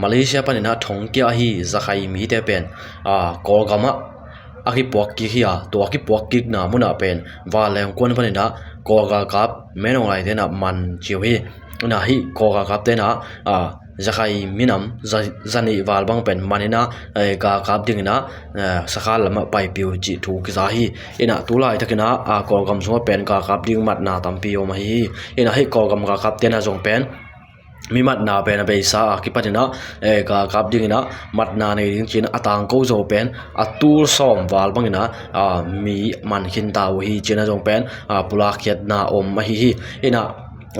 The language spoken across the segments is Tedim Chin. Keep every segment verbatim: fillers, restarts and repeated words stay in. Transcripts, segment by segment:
Malaysia panin ah thongkia ahi Rakhine mite pen, ah, Kawlgam ah a kipuak kik hi a, tua kipuak kikna munah pen vanleng kuan panin ah Kawl galkap Min Aung Hlaing ten ah man ci uh hi. Inah hih Kawl galkap ten ah, ah, Rakhine minam za, za nih val bang pen man inah, eh, galkap dingin ah, eh, Sakha lamah paipih uh cih thu kiza hi. Inah tu laitakin ah, ah, Kawlgam sungah pen galkap ding matna tampi om ahi hi. Inah hih Kawlgam galkap ten ah zong pen mi matna pen a beisa a kipan inah, eh, galkap dingin ah matna nei ding ci-in a tangko zo pen a tul sawm val bangin ah, ah, mi man khinta uh hi ci-in ah zong pen, ah, pulakkhiatna om ahi hi. Inah,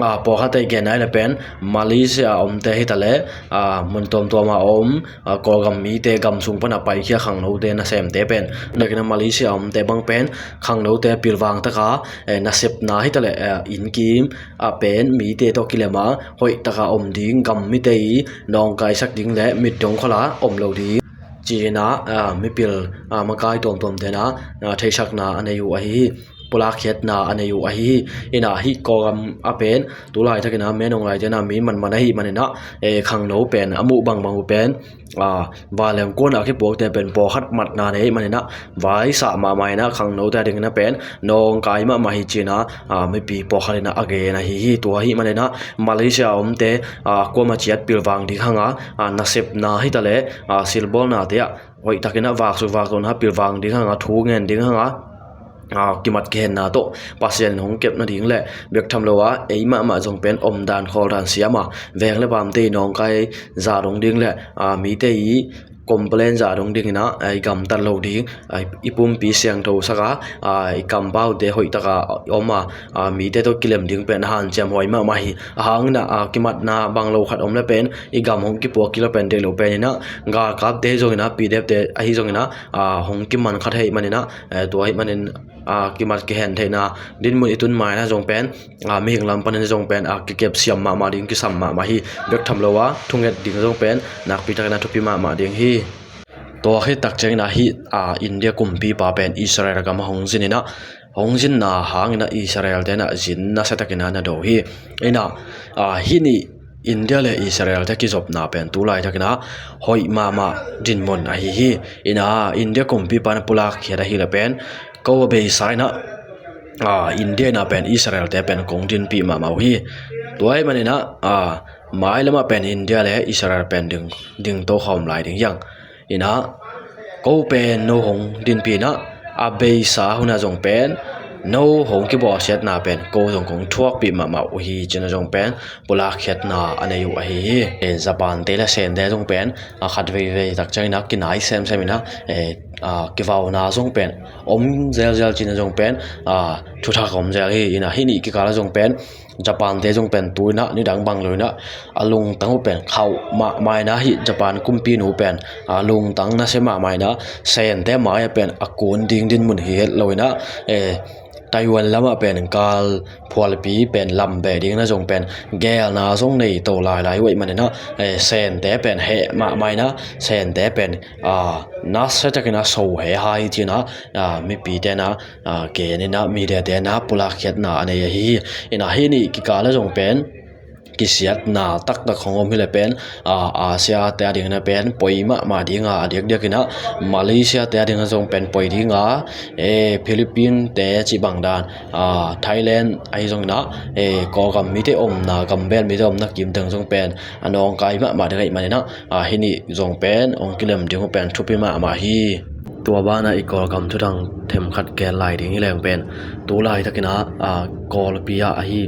ah, pawlkhatte genna in ah pen Malaysia a omte hi ta leh, ah, mun tuamtuam a om, ah, Kawlgam mite gam sung pan a paikhia khangnote nasemte pen nakin ah Malaysia a omte bang pen khangnote pilvang taka, eh, nasepna hi ta leh, eh, innkim ah pen mite tawh kilem a hoih taka om ding, gam mite i nawngkaisak ding le mitdong khol a om lo ding ci-in ah, ah, mipil, ah, makai tuamtuam ten ah, ah, theihsakna a nei uh ahi hi. Pulakkhiatna a nei uh ahi hi. Inah hih Kawlgam ah pen tu laitakin ah Min Aung Hlaing ten ah mi manman ahih manin ah, eh, khangno pen a muh bangbang uh pen, ah, vanleng kuan a kipuakte pen pawlkhat matna nei ahih manin ah vaisah mahmah in ah khangnote a dingin ah pen nawngkai mahmah hi ci-in ah, ah, mipi pawlkhat in ah a gen ahi hi. Tua ahih manin ah Malaysia a omte, ah, kuamah ciat pilvang ding hang a, ah, nasepna hi ta leh, ah, silbawlnate ah hoih takin ah vaksuk vaktohna pilvang ding hang a, thu ngen ding hang a, ah, kimat kihenna tawh Pasian in hong kep nading le bek tham lo a ei mahmah zong pen omdan khawldan siam a, veng le pamte i nawngkai zah dong ding le, ah, mite i complain zah dong dingin ah, ah, i gamtat lo ding, ah, i pumpi siangtho sak a, ah, i kampaute hoih taka om a, ah, mite tawh kilem ding pen a hanciam huai mahmah hi. A hang in ah, ah, kimatna bang lo khat om le pen i gam hong kipuak kik le pen deih lo pen in ah, galkapte ahi zongin ah, P D F te ahi zongin ah, ah, hong kiman kha thei ahih manin ah, eh, tua ahih manin, ah, kimat kihen theihna dinmun i tun ma in ah zong pen, ah, mihing lam panin zong pen, ah, kikep siam mahmah ding, kisam mahmah hi. Bek tham lo a thunget ding zong pen nakpi takin ah thupi mahmah ding hi. Tua khit tak ciangin ah hih, ah, India kumpipa pen Israel gam ah hong zin in ah, hong zinna hangin ah Israel ten ah zin nasia takin ah na do hi. Inah, ah, hih ni India le Israel te kizopna pen tu laitakin ah hoih mahmah dinmun ahi hi. Inah India kumpipa in ah pulakkhiat ahih leh pen ko a beisa in ah, ah, India in ah pen Israel te pen kong dinpih mahmah uh hi. Tua ahih manin ah, ah, mailam ah pen India le Israel pen ding, ding to kha om lai ding hi hang. Inah ko pen no hong dinpih in ah, a beisa hun ah zong pen no hong kibawlsiatna pen ko zong kong thuakpih mahmah uh hi ci-in ah zong pen pulakkhiatna a nei uh ahi hi. Eh, Japan te le Sen te zong pen, ah, khat veivei tak ciangin ah kinai semsem in ah, eh, ah, kivauna zong pen om zelzel ci-in ah zong pen, ah, thuthak om zel hi. Inah hih ni kikal ah zong pen Japan te zong pen tu in ah nidang bang lo in ah a lungtang uh pen khauh mahmah in ah, hih Japan kumpinu pen, ah, lungtang nasia mahmah in ah Sen te mai ah pen a kun ding dinmun hi het lo in ah, eh, Taiwan lamah pen gal phualpi pen lam beh dingin ah zong pen geelna zong nei to lailai uh ahih manin ah, eh, Sen te pen heh mahmah in ah, Sen te pen, ah, nasia takin ah so he hai ci-in ah, ah, mipi ten ah, ah, gen in ah, media ten ah pulakkhiatna a nei ahi hi. Inah hih ni kikal ah zong pen kisiatna taktak hong om hi leh pen, ah, Asia te a dingin ah pen poi mahmah ding a, a diakdiakin ah Malaysia te a dingin ah zong pen poi ding a, eh, Philippines te cih bang dan, ah, Thailand ahi zongin ah, eh, Kawlgam mite omna, gambel mite omna kimteng zong pen a nawngkai mahmah ding ahih manin ah, ah, hih ni zong pen hong kilem ding uh pen thupi mahmah hi. Tua banah i Kawlgam thuthang themkhat gen lai ding hi leng pen tu laitakin ah, ah, Kawlpi ah ahi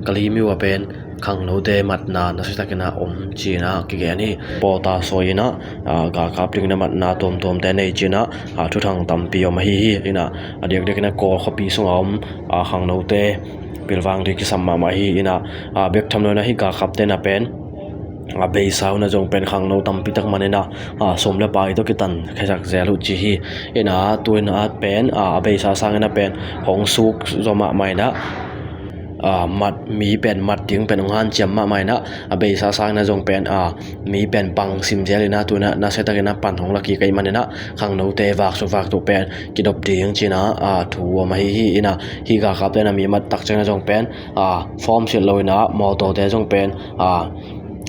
Kalaymyo ah pen khangnote matna nasia takin ah om ci-in ah kigen hi. Pawlta sawi in ah, ah, galkap dingin ah matna tuamtuamte nei ci-in ah, ah, thuthang tampi om ahi hi. Inah a diakdiakin ah Kawl khuapi sungah om, ah, khangnote pilvang ding kisam mahmah hi. Inah, ah, bek tham lo in ah hih galkapte in ah pen a beisa hun ah zong pen khangno tampi tak man in ah, ah, sum le pai tawh kitan khia sak zel uh ci hi. Inah tu in ah pen, ah, a beisa sangin ah pen hong suk zaw mahmah in ah, ah, mat, mi pen mat ding pen hong hanciam mahmah in ah, a beisa sangin ah zong pen, ah, mi pen pang sim zel in ah tu in ah nasia takin ah pan hong la kik ahih manin ah khangnote vaksuk vaktoh pen kidop ding ci-in ah, ah, thu om ahi hi. Inah hih galkapte in ah mi mat tak ciangin ah zong pen, ah, form silh lo in ah mawtawte zong pen, ah,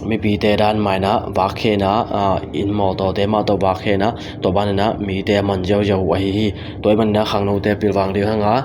mipite dan mah in ah vakkhia in ah, inn mawtawte mah tawh vakkhia in ah, tua ban in ah mite a man ziauziau uh ahi hi. Tua ahih manin ah khangnote pilvang ding hang a,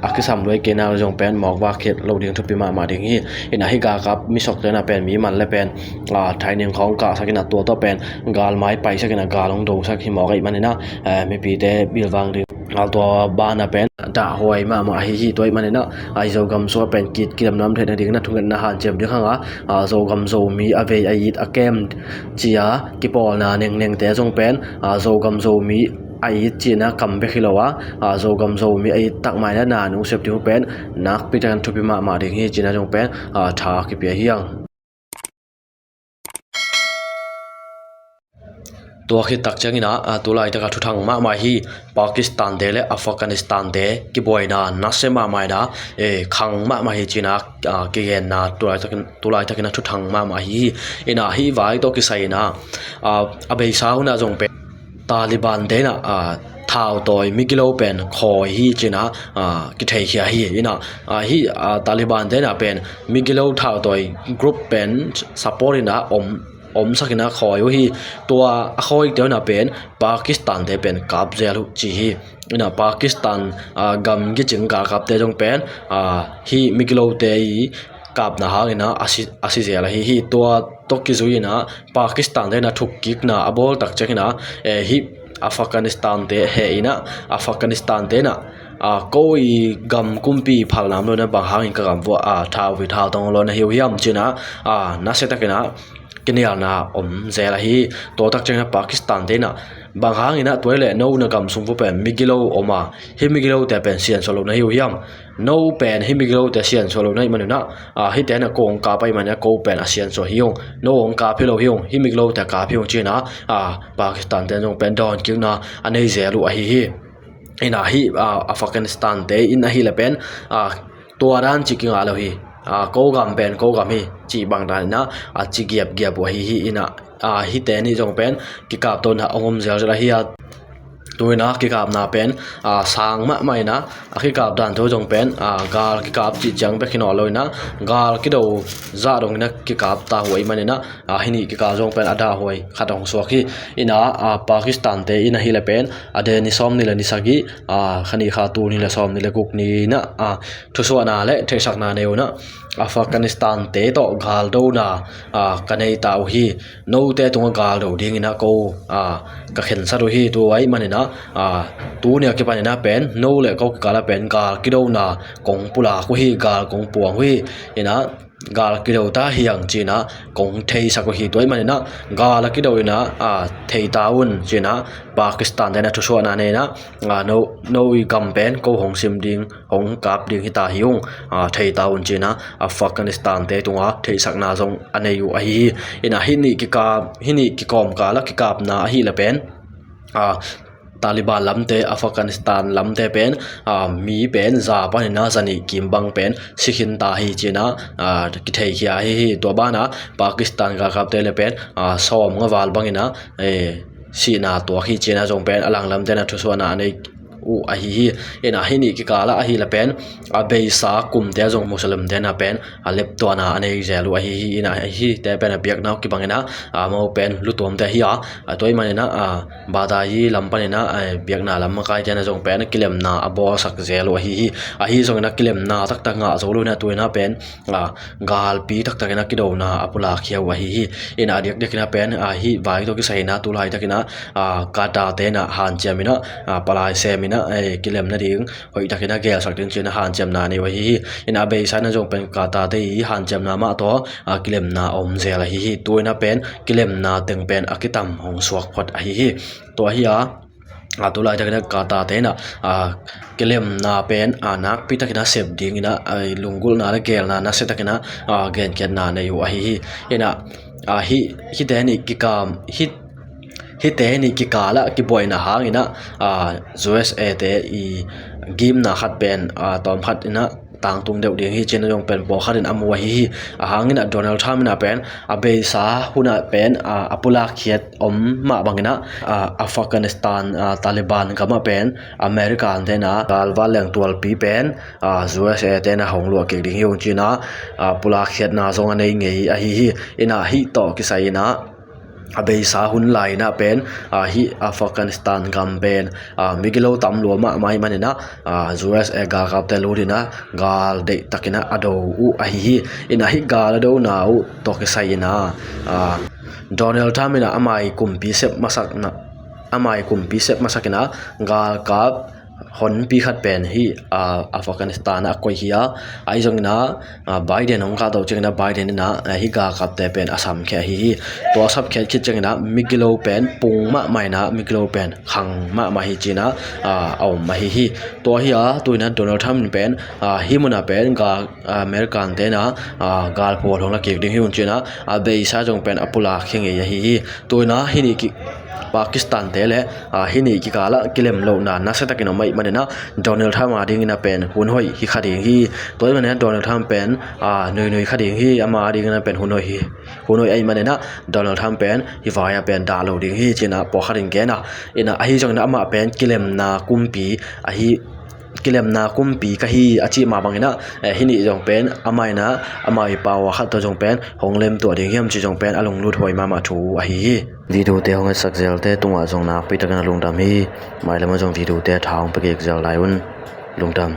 a kisam lua kei nak leh zong pen mawk vakkhia lo ding thupi mahmah ding hi. In ah hih galkap misokte in ah pen mi man leh pen, a, thaining khawng kahsak in ah tua tawh pen galmai paisak in ah gal hong dosak hi mawk ahih manin ah, a, mipite pilvang ding. A, tua ban ah pen dahhuai mahmah ahi hi. Tua ahih manin ah, a, Zogam sung ah pen ki-, kidamna om theihna dingin ah thungetna hanciam ding hang a, a, Zogam Zomi a vei a it a kem ci-a kipawlna nengnengte zong pen, a, Zogam Zomi a it cihna kam bek hi lo a, a, Zogam Zomi a it tak mah in ah na nungsep ding uh pen nakpi takin thupi mahmah ding hi cihna zong pen, a, tha kipia hi hang. Tua khit tak ciangin ah, a, tu laitak a thuthang mahmah hi. Pakistan-te leh Afghanistan-te kibuaina nasia mahmah in ah, e, khang mahmah hi ci-in ah, a, kigenna tu laitakin, tu laitakin ah thuthang mahmah hi. In ah hih vai tawh kisai in ah, a, a beisa hun ah zong pen Taliban-te in ah, a, thautawi migilo pen khawi hi ci-in ah, a, kitheikhia hi. In ah, a, hih, a, Taliban-te in ah pen migilo thautawi group pen support in ah om, omsak in ah khawi uh hi. Tua a khawite un ah pen Pakistan-te pen kap zel uh ci hi. In ah Pakistan, a, gam kicing galkapte zong pen, a, hih migilote i kapna hangin ah a si, a si zel ahi hi. Tua tawh kizui in ah Pakistan-te in ah thukkikna a bawl tak ciangin ah, e, hih Afghanistan-te heh in ah, Afghanistan-te in ah, a, ko i gam kumpi phalna om lo in ah bang hangin ka gam vuah, a, thau hi thautawng lo na hi uh hiam ci-in ah, a, nasia takin ah kinialna om zel ahi hi. Tua tak ciangin ah Pakistan-te in ah bang hangin ah tua hi leh no na gam sung vuah pen migilo om a, hih migilote pen siansuah lo na hi uh hiam? No pen hih migilote siansuah lo na hih manin ah, a, hihte in ah ko hong kap ahih manin ah ko pen a siansuah hi ung. No hong kap hi lo hi ung, hih migilote kap hi ung ci-in ah, a, Pakistan-te in zong pen dawnkikna a nei zel uh ahi hi. In ah hih, a, Afghanistan-te in ahih leh pen, a, tua dan cih kingah lo hi. A, ko gam pen ko gam hi cih bang dan in ah, a, ci giapgiap uh ahi hi. In ah, a, hihte nih zong pen kikaptona hong om zelzel ahi a, tu-in ah kikapna pen, a, sang mahmah in ah, a kikap dan thu zong pen, a, gal kikap cih ciang bek hi nawn lo in ah, gal kido zah dongin ah kikap ta uh ahih manin ah, a, hih nih kikal zong pen a dahhuai khat hong suak hi. In ah, a, Pakistan-te in ahih leh pen a deni sawmnih leh ni sagih, a, kha nih kha tul nih leh sawmnih leh guk ni in ah, a, thusuahna leh theihsakna nei un ah, Afghanistan-te tawh galdona, a, ka nei ta uh hi. Note tungah galdo dingin ah ko, a, ka khensat uh hi. Tua ahih manin ah, a, tuni a kipanin ah pen no leh ko kikal ah pen gal kidona kong pulak uh hi, gal kong puang uh hi. In ah gal kido ta hi hang ci-in ah kong theisak uh hi. Tua ahih manin ah gal a kido in ah, a, thei ta un ci-in ah Pakistan-te in ah thusuahna nei in ah, a, no, no i gam pen ko hong sim ding, hong kap ding hi ta hi ung, a, thei ta un ci-in ah Afghanistan-te tungah theihsakna zong a nei uh ahi hi. In ah hih nih kikap, hih nih kikawmkal ah kikapna ahih leh pen, a, Taliban lamte, Afghanistan lamte pen, a, mi pen za panin ah za nih kim bang pen si khin ta hi ci-in ah, a, kitheikhia ahi hi. Tua ban ah Pakistan galkapte leh pen, a, sawmnga val bangin ah, e, sihna tuak hi ci-in ah zong pen a langlamte in ah thusuahna a nei uh ahi hi. In ah hih nih kikal ah ahih leh pen a beisa kumte ah zong Muslimte in ah pen a leptuahna a nei zel uh ahi hi. In ah hihte pen a biakna uh kibangin ah, a, amau pen lutuamte ahi a, a, tua ahih manin ah, a, Baha'i lam panin ah, a, biakna lam makaite in ah zong pen kilemna a bawlsak zel uh ahi hi. Ahi zongin ah kilemna taktak ngah zo lo in ah tu-in ah pen, a, galpi taktakin ah kidona a pulakkhia uh ahi hi. In ah a diakdiakin ah pen, a, hih vai tawh kisai in ah tu laitakin ah, a, Qatar-te in ah hanciam in ah, a, palai sem in ah, e, kilem nading hoihtakin ah gelsak ding ci-in ah hanciamna nei uh ahi hi. In ah a beisa in ah zong pen Qatar-te i hanciamna mah tawh, a, kilemna a om zel ahi hi. Tu-in ah pen kilemna teng pen a kitam hong suak phot ahi hi. Tua hi a, a, tu laitakin ah Qatar-te in ah, a, kilemna pen, a, nakpi takin ah sep dingin ah, a, lunggulhna leh geelna nasia takin ah, a, genkhiatna nei uh ahi hi. In ah, a, hih, hihte nih kikam, hih, hihte nih kikal ah kibuaina hangin ah, a, U S A-te i gimna khat pen, a, tawmkhat in ah tangtung deuh ding hi cih zong pen pawlkhat in a mu ahi hi. Ahang in ah Donald Trump in ah pen a beisa hun ah pen a, a pulak khiat om mah bangin ah, a, Afghanistan, a, Taliban gam ah pen American te in ah galvan leng tualpi pen, a, U S A te in ah hong luah kik ding hi ung ci-in ah, a, pulak khiatna zong a nei ngei ahi hi. In ah hih tawh kisai in ah a beisa hun lai in ah pen, a, hih Afghanistan gam pen, a, migilo tam lua mahmah ahih manin ah, a, U S A galkapte lut in ah gal deihtak in ah a do uh ahi hi. In ah hih gal a dona uh tawh kisai in ah, a, Donald Trump in ah a mai kumpi sep masakna, a mai kumpi sep masak in ah galkap honpi khat pen hih, a, Afghanistan ah a koih hi a, ahi zongin ah, a, Biden hong kahto ciangin ah Biden in ah, a, hih galkapte pen a samkhia ahi hi. Tua a samkhia khit ciangin ah migilo pen pung mahmah in ah migilo pen khang mahmah hi ci-in ah, a, a om ahi hi. Tua hi a, tu-in ah Donald Trump in pen, a, hih mun ah pen gal, a, American te in ah, a, galpawl hong la kik ding hi ung ci-in ah a beisa zong pen a pulak khia ngei ahi hi. Tu-in ah hih nih ki, Pakistan te le, a, hih nih kikal ah kilem lohna nasiatakin om ahih manin ah Donald Trump a dingin ah pen hun hoih hi kha ding hi. Tua ahih manin ah Donald Trump pen, a, nuinui kha ding hi, ama a dingin ah pen hun hoih hi, hun hoih ahih manin ah Donald Trump pen hih vai ah pen dah lo ding hi ci-in ah pawlkhat in gen a. In ah ahi zongin ah amah pen kilemna kumpi ahi, kilemna kumpi ka hi a cih mah bangin ah, eh, hih nih zong pen amah in ah, amah i pau a khat tawh zong pen hong lemtuah ding hiam cih zong pen a lunglut huai mahmah thu ahi hi. Video te hong etsak zelte tungah zong nakpi takin a lungdam hi. Mailam ah zong video te a tha hong pia kik zel lai un. Lungdam.